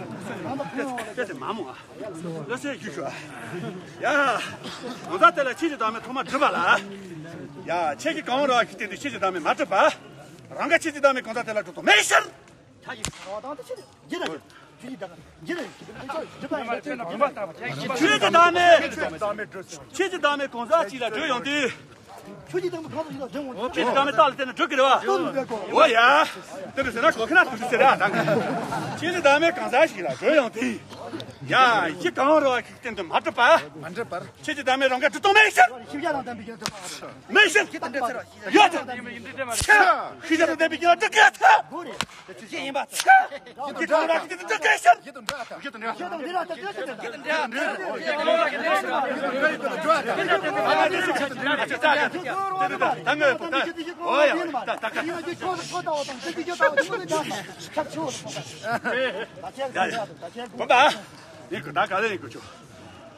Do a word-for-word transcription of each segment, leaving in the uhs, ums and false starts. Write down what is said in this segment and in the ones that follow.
ལ། དེ་དེ་མ་མོ་ཨ། ལ་སེ་ཞུ་ཞུ་ཨ། ཡ། ང་ཚ་དེ་ལ་ཁྱེད་ཀྱི་བདག་མེད་ཐོག་མ་སྒྲུབ་པ་ལ། ཡ། ཁྱེད་ཀྱི་གང་ར་གི་སྟེང་དུ་ཁྱེད་ཀྱི་བདག་མེད་མ་སྒྲུབ་པ། རང་ག་ཁྱེད་ཀྱི་བདག་མེད་གང་ཚ་དེ་ལ་སྒྲུབ་ཐུབ་མེད་ཤར། ཁྱེད་ཀྱི་བདག་མེད། ཁྱེད་ཀྱི་བདག་མེད་གང་ཟག་ཅིག་ལ་སྒྲུབ་ཡོང་དུས། ཁྱེད་ཀྱི་བདག་མེད་གང་ཟག་ཅིག་ལ་སྒྲུབ་ཡོང་དུས། ཁྱེད་ཀྱི་བདག་མེད་རྟགས་ལ་བརྟེན་ནས་སྒྲུབ་ཀྱི་རེད་བ། ཨོ་ཡ། དེ་འདྲ་ཟེར་ན་གོ་ཁ་ན་དུ་ཟེར་ར་དང་། ཁྱེད་ཀྱི་བདག་མེད་གང་ཟག་ཞིག་ལ་སྒྲུབ་ཡོང་དུས། ཡ། ཁྱེད་གང་རུང་བ་ཞིག་སྟེང་དུ་མ་གྲུབ་པ། མ་གྲུབ་པར། ཁྱེད་ཀྱི་བདག་མེད་རང་ག་སྒྲུབ་སྟངས་མེད་ཤར། མེད་ཤར། ཡོད། ཤི་ཤ་དང་ལྡན་པའི་ཁྱེད་ལ་སྒྲུབ་ཀྱི་ཡོད་ཚ། ཁྱེད་ཡིན་པ་ཚ། ཁྱེད་དང་འདྲ་ཁྱེད་དང་འདྲ་ཁྱེད་དང་འདྲ། ཁྱེད་དང་འདྲ། ཁྱེད་དང་འདྲ། ཁྱེད་དང་འདྲ། ད་ངོས་པོ་ད། ཨོ་ཡ། ད་ད་ཁ། བུམ་པ། ཡིན་གོ་ད་ག་ལེ་ཡིན་གོ་ཆོ།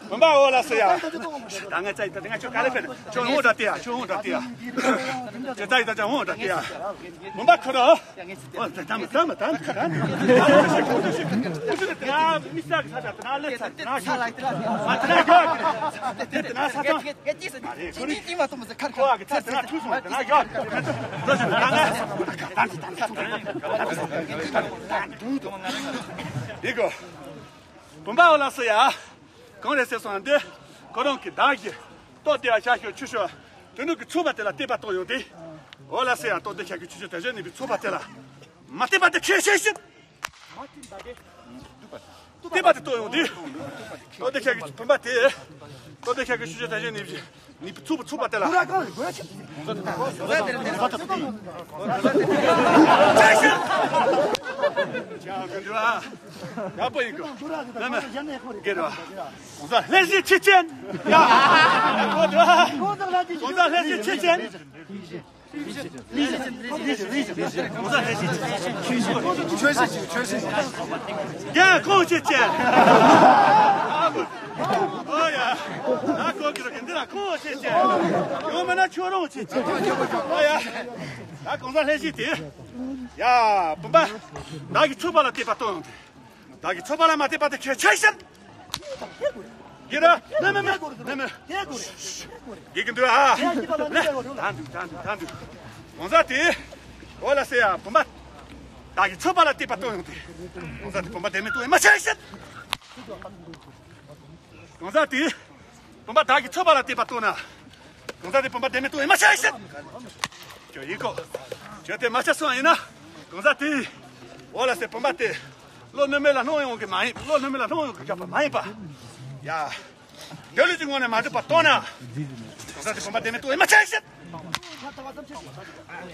བུམ་པ་ཨོ་ལ་སེ་ཡ། ད་ངས་ཙ་ཡི་ད་ང་ཆོ་ག་ལེ་ཕེ་ཆོ་འོང་འདྲ་ཏེ་ཡ་ཆོ་འོང་འདྲ་ཏེ་ཡ། ཅེ་ཙ་ཡི་ད་ཅ་འོང་འདྲ་ཏེ་ཡ། བུམ་པ་ཁོ་ར། ཨོ་ད་ད་མ་ད་མ་ད་མ་ད་མ། ད་མི་ས་གི་ས་ད་ད་ལེ་ཚ་ད་ན་ཤོ། ད་ད་ན་ཤོ། ད་ད་ན་ཤོ། ད་ད་ན་ཤོ། ཁོ་ཨ་གི་ཚ་ད་ན་ཐུ་སོང་ད་ན་ཤོ། ད་ན་ཤོ། ཡིན་གོ། བུམ་པ་ཨོ་ལ་སེ་ཡ། གང་རེད་ཟེར་སོང་འདི། ཁོ་རང་གི་བདག་གི་ལྟོ་དེ་བ་ཤ་ཤོ་ཆུ་ཤོ། དེ་ནུ་གི་ཚུགས་པ་དེ་ལ་བལྟས་པ་གཏོང་ཡོང་དུས། ཨོ་ལ་སེ་ཡ་ལྟོ་དེ་ཤ་གི་ཆུ་ཤོ་དེ་བཞིན་ནི་བི་ཚུགས་པ་དེ་ལ། མ་བལྟས་པ་དེ་ཁས་ཤེས་ཤིག་བལྟས་པ་དེ་གཏོང་ཡོང་དུས། ལྟོ་དེ་ཤ་གི་བུམ་པ་དེ། ལྟོ་དེ་ཤ་གི་ཆུ་ཤོ་དེ་བཞིན་ནི་བི། ནི་ཚུགས་པ་ཚུགས་པ་དེ་ལ། ཡག་པོ་ཡིན་གོ། ན་ན། དགེ་རེད་བ། གོང་ས་ལྷ་རྗེ་ཆེ་ཆེན། ཡ། གོང་ས་ལྷ་རྗེ་ཆེ་ཆེན། གོང་ས་ལྷ་རྗེ་ཆེ་ཆེན། རྒན་ཁོང་ཆེ་ཆེན། ཨོ་ཡ། ད་གོ་གི་རོ་གི་འདི་ལ་ཁོང་ཆེ་ཆེན། ཡོང་མེད་ན་ཁྱོད་རང་ཆེ་ཆེན། ཨོ་ཡ། ད་གོང་ས་ལྷ་རྗེ་དེ། ཡ། བུམ་པ། བདག་གི་ཚུགས་པ་ལ་བལྟས་པ་གཏོང་ཡོང་དུས། བདག་གི་ཚུགས་པ་ལ་མ་བལྟས་པ་དེ་ཁྱོད་ཆེ་ཆེན། གི་ར། མེ་མེ་མེ་མེ་མེ། གི་གི་འདུག་ཨ། ད་འདུག་ད་འདུག་ད་འདུག་གོང་ས་དེ། ཨོ་ལ་སེ་ཡ་བུམ་པ། བདག་གི་ཚུགས་པ་ལ་བལྟས་པ་གཏོང་ཡོང་དུས། གོང་ས་དེ་བུམ་པ་བདེན་མེད་གཏོང་ཡོད་མ་ཆགས་ཤིག་གོང་ས་དེ། བུམ་པ་བདག་གི་ཚུགས་པ་ལ་བལྟས་པ་གཏོང་ན། གོང་ས་དེ་བུམ་པ་བདེན་མེད་གཏོང་ཡོད་མ་ཆགས་ཤིག་ཁྱོད་ཡིན་གོ། ཁྱོད་དེ་མ་ཆགས་སོང་ཡིན་ན། གོང་ས་དེ། ཨོ་ལ་སེ་བུམ་པ་དེ། བློ་གནོད་མེད་ལ་སྣང་ཡོང་གི་མ་ཡིན། བློ་གནོད་མེད་ལ་སྣང་ཡོང་གི་རྒྱག་པ་མ་ཡིན་པ། ཡ། འདོད་ལུས་ཀྱི་ངོ་ནས་མ་གྲུབ་པ་རྟོགས་ན། གོང་ས་དེ་བུམ་པ་བདེན་མེད་རྟོགས་ཡིན་མ་ཆགས་ཤིག་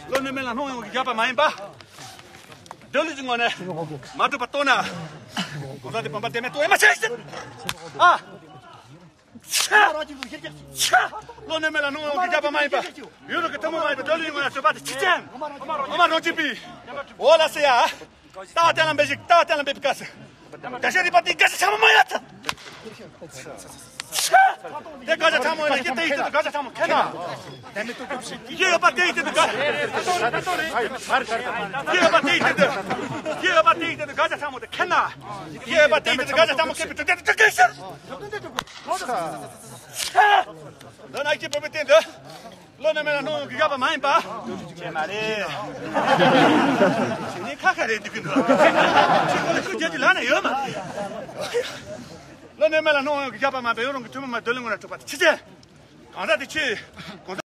བློ་གནོད་མེད་ལ་སྣང་ཡོང་གི་རྒྱག་པ་མ་ཡིན་པ། འདོད་ལུས་ཀྱི་ངོ་ནས་མ་གྲུབ་པ་རྟོགས་ན། གོང་ས་དེ་བུམ་པ་བདེན་མེད་རྟོགས་ཡིན་མ་ཆགས་ཤིག་ཨ། ཆ། ཆ། བློ་གནོད་མེད་ལ་སྣང་ཡོང་གི་རྒྱག་པ་མ་ཡིན་པ། ཡུལ་ལུགས་ཀྱི་ཐུན་མོང་མ་ཡིན་པའི་འདོད་ལུས་ཀྱི་ངོ་ནས་གྲུབ་པ་དེ་ཆེ་ཆེན། ཨོ་མ་རང་གཅིག་པའི། ཨོ་ལ་སེ་ཡ། ལྟ་བ་གཏན་ལ་འབེབས་ཤིག་ལྟ་བ་གཏན་ལ་འབེབས་པའི་སྐབས་སུ། ད་ཤ་རི་པ་དེ་དགའ་ཤ་ཚང་མ་མ་ཡ་ཚ། དེ་དགའ་ཤ་ཚང་མ་ཡ་ཡེ་དེ་ཡེ་དེ་དགའ་ཤ་ཚང་མ་ཁེ་ན། ཡེ་ཡོད་པ་དེ་ཡེ་དེ་དགའ། ཡེ་ཡོད་པ་དེ་ཡེ་དེ་དེ། ཡེ་ཡོད་པ་དེ་ཡེ་དེ་དགའ་ཤ་ཚང་མ་དེ་ཁེ་ན། ཡེ་ཡོད་པ་དེ་ཡེ་དེ་དགའ་ཤ་ཚང་མ་ཁེ་པི་ཏྲ་ཏྲ་ཏྲ་ཤ། འདི་ན་ཁྱི་བོད་པའི་སྟེང་དུ། བློ་ནས་མེད་ལ་སྣང་ཡོང་གི་ཡག་པ་མ་ཡིན་པ། ཅེས་མ་རེད། ཁྱེད་ནི་ཁ་ཁ་རེད་འདུག་གི་འདུག་ཁྱེད་ཁོ་ལ་ཁུར་རྒྱག་རྒྱུ་ལ་ནི་ཡོད་མ་རེད། བློ་ནས་མེད་ལ་སྣང་ཡོང་གི་ཡག་པ་མ་འབད་ཡོད་རུང་གི་ཐུན་མོང་མ་འདོད་ལུང་ངོ་ན་གྲུབ་པ་དེ་ཕྱི་ཚེ། གང་ཟག་དེ་ཕྱི། གང་ཟག